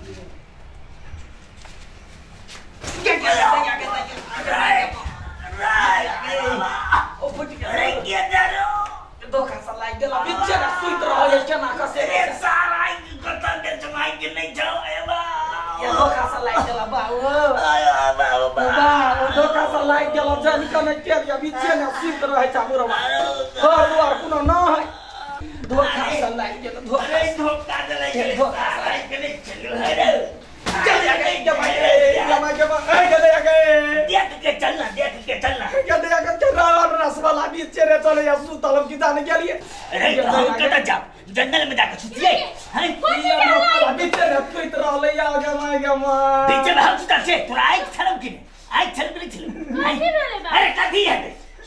ओ foot रे गेदरो धोखा से लागि गेल बीचे ना सुइत रहल केना कसे रे सारा कत गेल जमाई के नहीं जाओ ए बा ये धोखा से लागि गेल बाबू बाबू बाबू धोखा से लागि गेल जान कने के या बीचे ना सुइत रहे छ बुढ़वा घर दुआर कोनो न है धोखा से लागि गेल धोखा रे धोखा से लागि गेल धोखा से लागि गेल रे चल जा गई जमाई जमाई के ए गदे गए देख के चलना देख के चलना गदे गए चल रसवाला बीच रे चले या सुतल हम की जाने के लिए अरे हम कत जा जंगल में जाके सुतिए हैं बीच रे सुत रहले या जमाई जमाई बीच में हम सुतल छे तोरा आइ छलम कि आइ छलम कि छलम अरे कथी है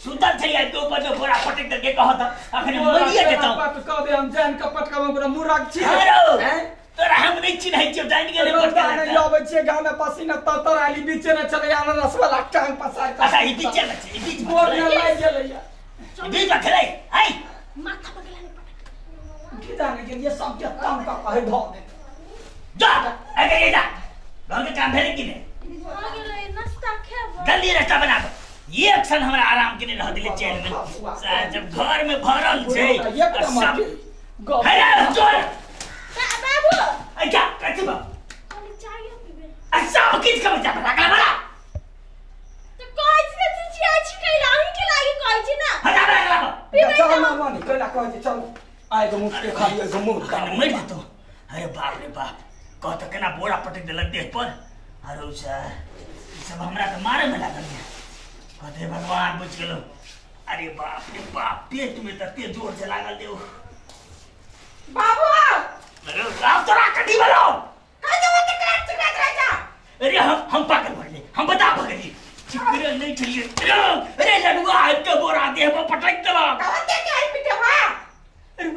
सुतल छै के ऊपर जो बोरा पटक दे के कहत अखने मरिए जेतौ पट क दे हम जान के पटका में मुरक छी हैं तोरा हम नहीं चिन्है छियौ जानि गेलै पटका नहीं आबै छियै गांव में पसीना तर तर आली बीचे में चले आना रसवाला टांग पसार अच्छा ई बीचे में छै ई बीच मोर न लागि गेलै ई बीच में खेलै आइ माथा पकड़ा ले पटक की जाने के लिए सब के तंग का कहे धो दे जा अगे ये जा घर के काम भेलै कि नै हो गेलै नाश्ता खेब जल्दी नाश्ता बना दो ये अक्सर हमरा आराम के नहीं रह दिले चैन में जब घर में भरल छै सब अरे चोर बाबू अच्छा कथि बा खाली चाय पीबे अच्छा किछ कम जा रखला बड़ा त कहै छी त चिचिया छी कैला अहीं के लागी कहै छी ना हटा रखला चल ना मानी कैला कहै छी चल आइ के मुख के खाली एगो मुंह का मर जेतो। अरे बाप रे बाप कह त केना बोरा पटक देलक देह पर। अरे सर ई सब हमरा के मारे में लागल है। कहते भगवान बच गेलो। अरे बाप रे बाप पेट में तते जोर से लागल देव बाबू। अरे राम तोरा कथी भेलो कह देबो त क्रांत क्रांत राजा। अरे हम पागल भरले हम बता भगली चिकरे नहीं छलिए। अरे लडुआ आबि के बोरा देह पर पटक देलक। कहते के आई पिटे बा। अरे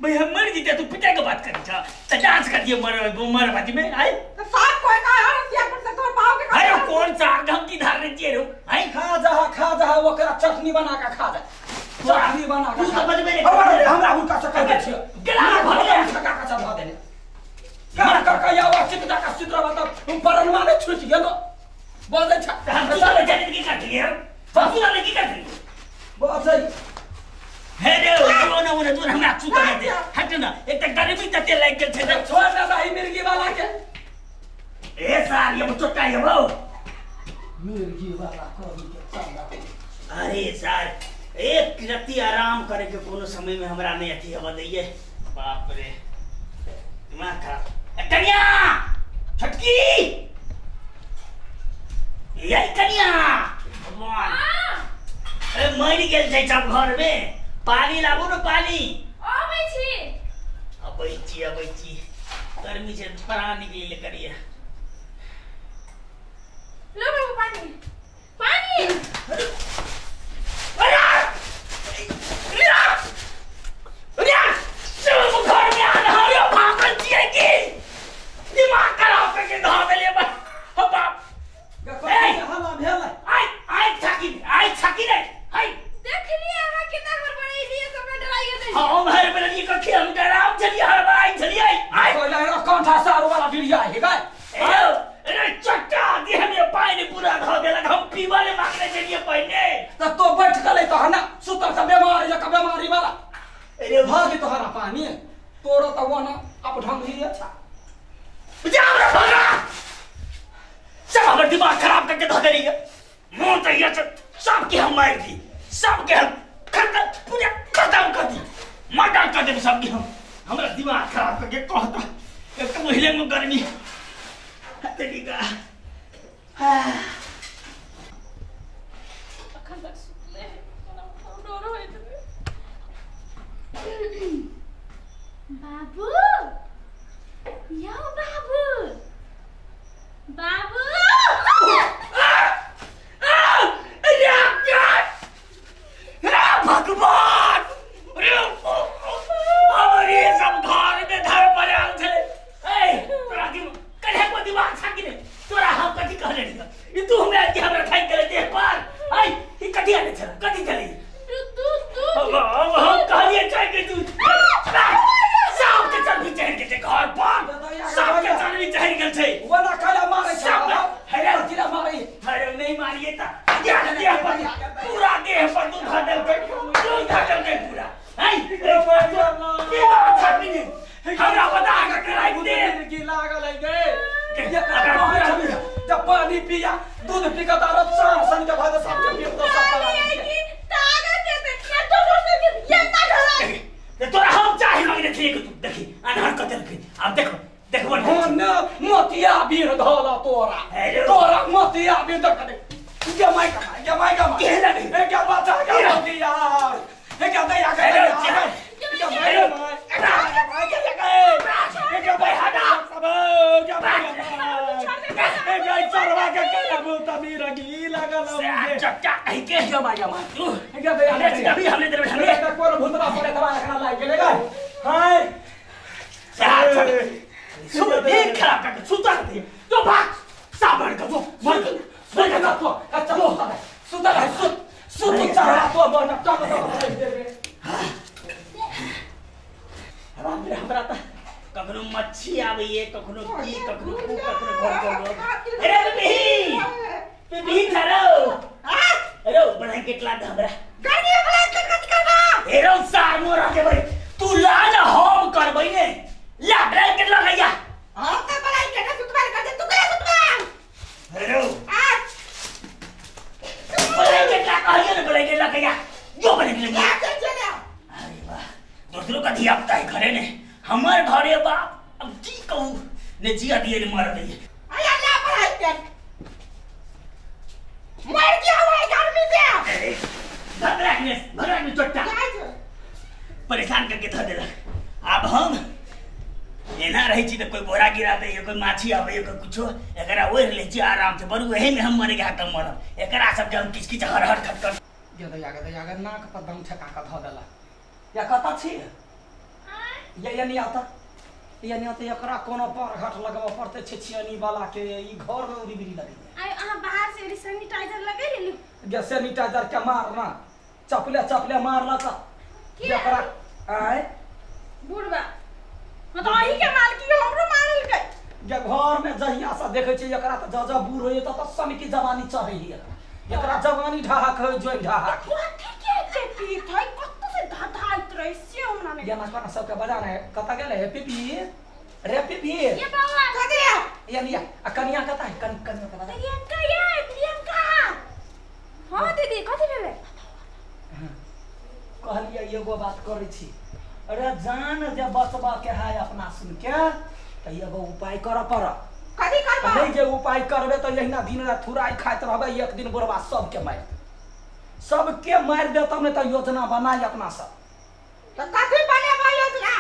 भाई हम मर जीते तू पिटे के बात करी छ त डांस कर दिए मर मर बाजी में आई त साफ कोई का हर सिया पर से तोर पाव के अरे कौन साग हम की धार रे जे रो आई खा जा ओकरा चटनी बना के खा जा चटनी बना के तू तो बजबे रे। अरे हमरा हुनका से कह दे छी गेला भर ले ठका का चढ़ा देने का का का यावा चित जा का सिद्रा बता हम परन माने छुट गेलो बोले छ हम तो जाने की कर दिए हम तू जाने की कर दिए बजै हे रे ओ न ओ न हमरा चुत दे हट न एक त गर्मी तते लागि गेल छै छोड़ ना दाई मिर्गी वाला के ए साल ये चोटा ये बो मिर्गी वाला कभी के चंदा। अरे सर एक रत्ती आराम करे के कोनो समय में हमरा नहीं अथी हवा दैये। बाप रे दिमाग खराब। कन्या छटकी ये कन्या भगवान ए मरि गेल छै सब घर में। पानी लाबू न पानी। आबै छी अबै छी अबै छी गर्मी से प्राण निकले करिए। लो बाबू पानी पानी। अरे अरे सब घर में आना हरियो पागल छियै की दिमाग खराब करके धऽ देलियै बाप। ए हल्ला भेलै आइ आइ छकी आइ छकी रे हाय देखलियै अहाँ केना हड़बड़ेलियै सबरा डराइ गेलै। हम हड़बड़ेलियै कथी हम डराउ छलियै हड़बड़ाइ छलियै आइ कोइला कंठा सारू वाला बिरिया हे गाय। अरे चट्टा देह में पानी पूरा धऽ देलक हम पीबा ले मांगने छलियै पहिने त तो बैठ गेलै तहन सुतल त बेमारी जका बेमारी वाला। अरे भागी तोहरा पानी तोरो त वना अब ढंग ही अच्छा जा रे भगा सब हमर दिमाग खराब करके धऽ देलियै मुंह त ये सबके हम मारि दी सबके हम खत्म पूरा खत्म कर दी मर्डर कर देब सबके हम। हमरा दिमाग खराब करके कहता एक तो महिले में गर्मी तरीका अखन तक सुतले है डर होइत बाबू यो बाबू बाबू भगवान हमरे सब घर में धर पड़ल छै। ए तोरा कन्हे को दिमाग छा कि नै तोरा हम कथी कहने रहियो ई तू हमरा के हमरा ठाकि गेलै देह पर आइ ई कथी आने छल कथी छलै दूध दूध हम कहलिए चाय के दूध सब के चल भी चढ़ के घर पर। गेल छै ओना काला मारै छै हेलो जिला मारै अरे नहीं मारिए ता देह पर पूरा देह पर दूध देलकै दूध देलकै पूरा है के बात छापी हमरा बता के कराई दे की लागल है गे जब पानी पिया दूध पी के तारो चार सन के बाद सब के पियो तो सब कि ताकत देते ये तो सोचते कि ये ना धरा तोरा हम चाहे मांगने थे तू देखी अनहर क देलकै अब देखो देखो न मोतिया बीर धोला तोरा तोरा मोतिया बीर धोला ये my का ये my का के लगे ए क्या बात है क्या मोतिया ए क्या दया का क्या my my के लगे ए क्या भाई हटा सब क्या भाई ए क्या चरवा के केला भूत मीर गी लागल चक्का कहि के क्या my का तू ए क्या दया अभी हमने दे हमने कोन भूतवा पड़े तबा एकरा लाग गेले गे हाय सुन देख खराब करके सुता दे जो भाग साबर का जो मर मर ना तो चलो सुता है सुत सुत चारा तो मन टक राम रे हमरा त कखनो मच्छी आबैये कखनो की कखनो कू कखनो घर घर अरे बेबी बेबी ठहरो अरे ब्लैंकेट ला दे हमरा गर्मी में ब्लैंकेट कथि करबा हेरो सार मोरा के भाई तू ला ना हम करबै ने ला ब्लैंकेट ला भैया हम त ब्लैंकेट सुतबा कर दे तू के सुतबा हेरो आ ब्लैंकेट ला कहियो ने ब्लैंकेट ला भैया जो ब्लैंकेट ला अरे वाह दूसरों का धिया पुता है घरे ने हमार घरे बाप अब की कहूं ने जिया दिए ने मार दिए अरे ला ब्लैंकेट मर गया हुआ गर्मी से भगरा ने चोट्टा परेशान करके धर देलक अब हम एना रहै छी त कोई बोरा गिरा दे कोई माछी आबै कोई कुछो एकरा ओढ़ लै छी आराम से बरू एही में हम मरे के हाथ मरब एकरा सब के हम किच किच हर हर खटखट गदया गदया नाक पर दम ठेका के धऽ देलक या कतऽ छी ये ये नहीं आता ये नहीं आता एकरा कोनो पर घाट लगबऽ पड़तै छै छियनी वाला के ई घर में उड़ी बिड़ी लगे आय अहाँ बाहर से सैनिटाइजर लगे लेलु गे सैनिटाइजर के मारना चपले चपले मारलक एकरा आय बुढ़बा हां त अही के मालकी हमरो मारलकै जे घर में जहिया से देखै छै एकरा त ज ज बूढ़ होय त सन की जवानी चढ़ै एकरा जवानी ढाहक होय जोइ ढाहक कथि के एते पीत है कत्तो से धधाइत रहे से हमरा नै ये ना सबके बजा रहे कत गेलै हे पीपी रे पीपी ये बाबा कथि ये लिया आ कनिया कत है कन कनिया के बजा प्रियंका ये प्रियंका हां दीदी कथि भेलै कहलियै एगो बात करै छी अरे जान जे बचबा के है अपना सुन के त एगो उपाय करऽ पड़त कथि करबा नहीं जे उपाय करबे त यहिना दिन रात थुराई खाइत रहबे एक दिन बुढ़वा सबके मारि सबके मारि देतौ ने त योजना बनाई अपना सब त कथि बनेबै योजना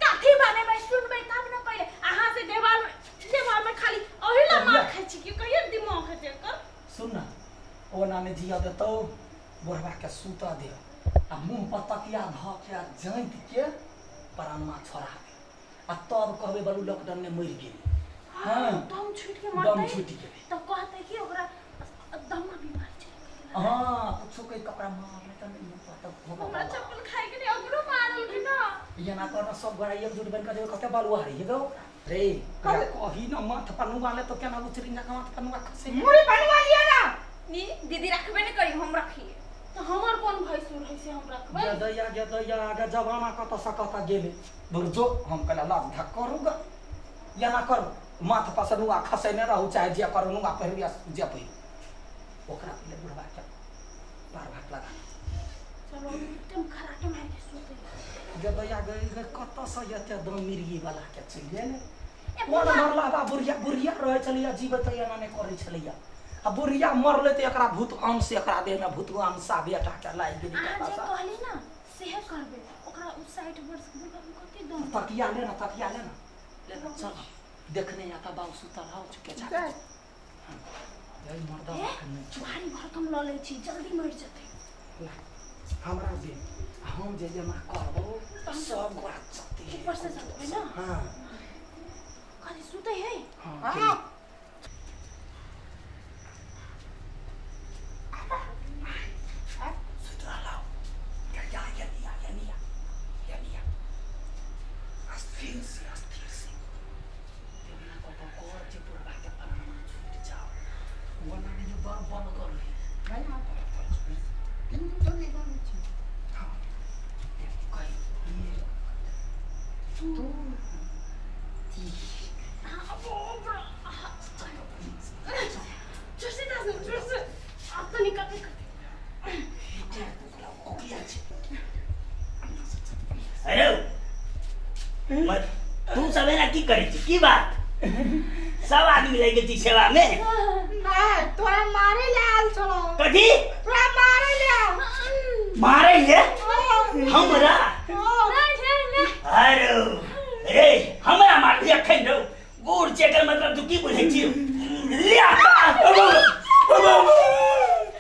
कथि बनेबै सुनबै तब न पहिले अहाँ से देवाल देवाल में खाली ओही ला मार खाइ छी कि कहियो दिमाग है एकर सुन न ओना ने जिया देतौ बुढ़वा के सुता दे आ मुंह पर तकिया धऽ के आ जाँत के प्राणमा छोड़ा दे आ तब कहबै बलू लॉकडाउन में मरि गेल हां दम छूट के मरतै दम छूट गेलै त कहतै कि ओकरा दमा बीमारी छै हां कुछो के कपड़ा मारले त नहीं पता हमरा चप्पल खाइ के नहीं ओकरो मारल कि ना एना करना सब गोरा एकजुट बन के कते बालुआ हरी गो रे कही न माथ पर नुआ ले तो केना उचरी ना माथ पर नुआ खसे मुड़ी बनवा लिया ना नी दीदी रखबे ने करी हम रखिए तो हमर कोन भैंसुर है से हम रखबै गदया गदया आगे जमाना कत सकत गेले दुर्जो हम कहला लाज धक करूगा एना करू माथ पर से नुआ खसे ने रहू चाहे जे करू नुआ पहिरू या जे पहिरू ओकरा पहिले बुढ़वा के पार भात लगा चलो तुम खराटे मार के सुते गदया गई कत से एते दम मिर्गी वाला के चलि गेल कोन मरला बा बुढ़िया बुढ़िया रहै छलैया जीवत एना नै करै छलैया आ बुढ़िया मरले त एकरा भूत अंश एकरा देह में भूत अंश बेटा के लागि गेल अहाँ जे कहली ना सेहे करबे ओकरा उ 60 वर्ष के बुढ़वा में कते दम तकिया ले ना तकिया ले ना ले ना चल देखने आता बाबू सुतल हाउ चुके जा जय मर्दा भारी भरकम ल लै छी जल्दी मर जतै हमरा दे हम जे जमा करबो सब गोरा चलते ऊपर से जतबै ना हां कथि सुतै है हां बात सब आदमी लग गेल छी सेवा में ना तोरा मारे ले आल छलो कथी तोरा मारे ले मारे ले हमरा अरे रे हमरा मार दिया अखन रौ गुड़ चेकर मतलब तू की बुझै छी ले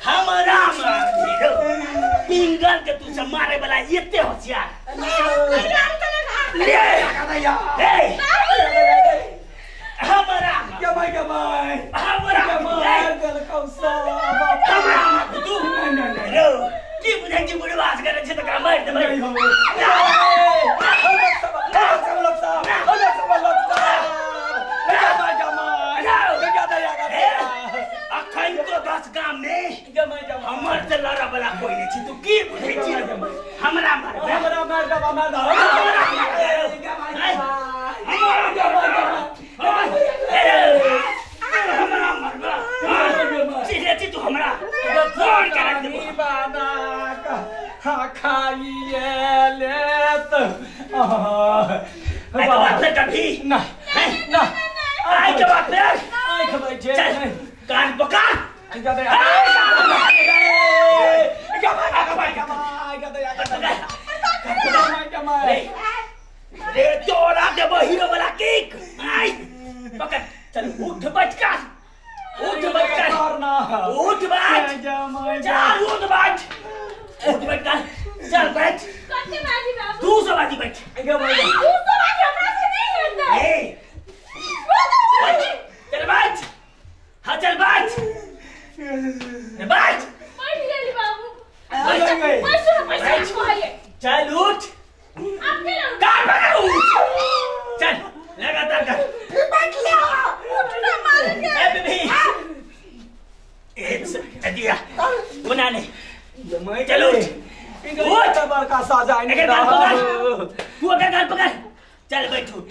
हमरा मार दी रौ पिंगल के तू सब मारे वाला एते होशियार ले ए हमरा गमाय हमरा गमाय दिल कौसा हमरा मार तू रौ की बुझै छी बुढ़वास करै छै त मार देबै नहीं हो अखन तो 10 गाम में हमर से लड़ऽ वाला कोई नहीं छी तू की बुझै छी हमरा मार हमरा मार दबा मार हमरा मारबा सीधे छी तू हमरा फोन के रख देबो बाना का खाइए लेत आई के बात फिर कभी ना ना आई के बात फिर आई खबर छे चल कान पकड़ रे तोरा देबो हीरो वाला किक आई पकड़ चल उठ बैठ कर उठ बैठ कर उठ बैठ चल उठ बैठ उठ बैठ कर चल बैठ कते बाजी बाबू तू सब बाजी बैठ तू सब बाजी हमरा से नहीं हेतै ए चल बैठ हां चल बैठ रे बैठ बैठ गेली बाबू पैसा पैसा कहइए चल उठ आप के कान पकड़ उठ चल लगातार कर बैठ ले उठ ना मार के ए बेबी ए दिया बना ले चल उठ उठ बड़का साजा अगर कान पकड़ तू अगर कान पकड़ चल बैठ उठ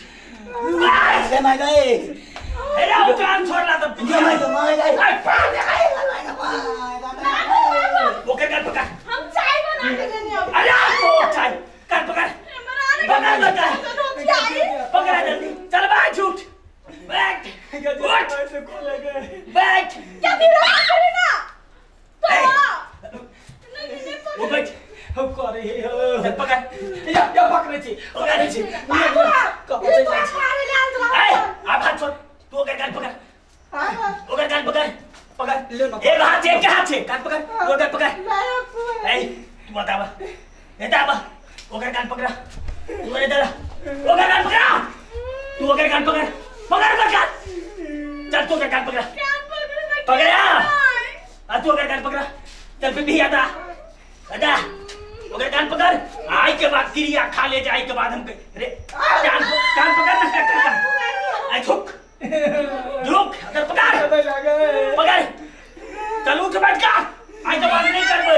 ले my गए अरे वो कान छोड़ला तो my गए ओकर कान पकड़ हम चाय बना के देने अब अरे ओ चाय कान पकड़ पकड़ बता पकड़ जल्दी चल बैठ उठ बैठ उठ बैठ क्या धीरे करे ना तो नहीं नहीं वो बैठ हम करे हो चल पकड़ या या पकड़े छी पकड़े छी कब से मारे ले आल ए आप हाथ छोड़ तू ओकर कान पकड़ ओकर कान पकड़ पकड़ ले ना एक हाथ एक हाथ से कान पकड़ ओकर पकड़ ए तू बतावा ए दाबा ओकर कान पकड़ा तू अरे दादा ओकर कान पकड़ा तू ओकर कान पकड़ पकड़ ओकर कान चल तू ओकर कान पकड़ा कान पकड़ पकड़ा आ तू ओकर कान पकड़ा चल फिर भी आता अदा ओकर कान पकड़ आई के बाद क्रिया खा ले जाई के बाद हम रे कान कान पकड़ ना कान आई झुक झुक अगर पकड़ पकड़ चल उठ बैठ का आई के बाद नहीं करबे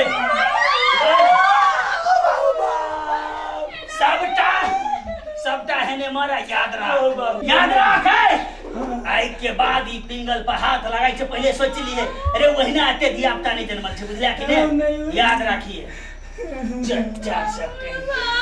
सबटा सबटा हेने मारा याद राख याद राख आई के बाद ई पिंगल पर हाथ लगाई से पहले सोच लिए अरे वहिना आते धिया पुता नहीं जन्मल छै बुझलिया कि ने याद राखिए चट्टा सब कहीं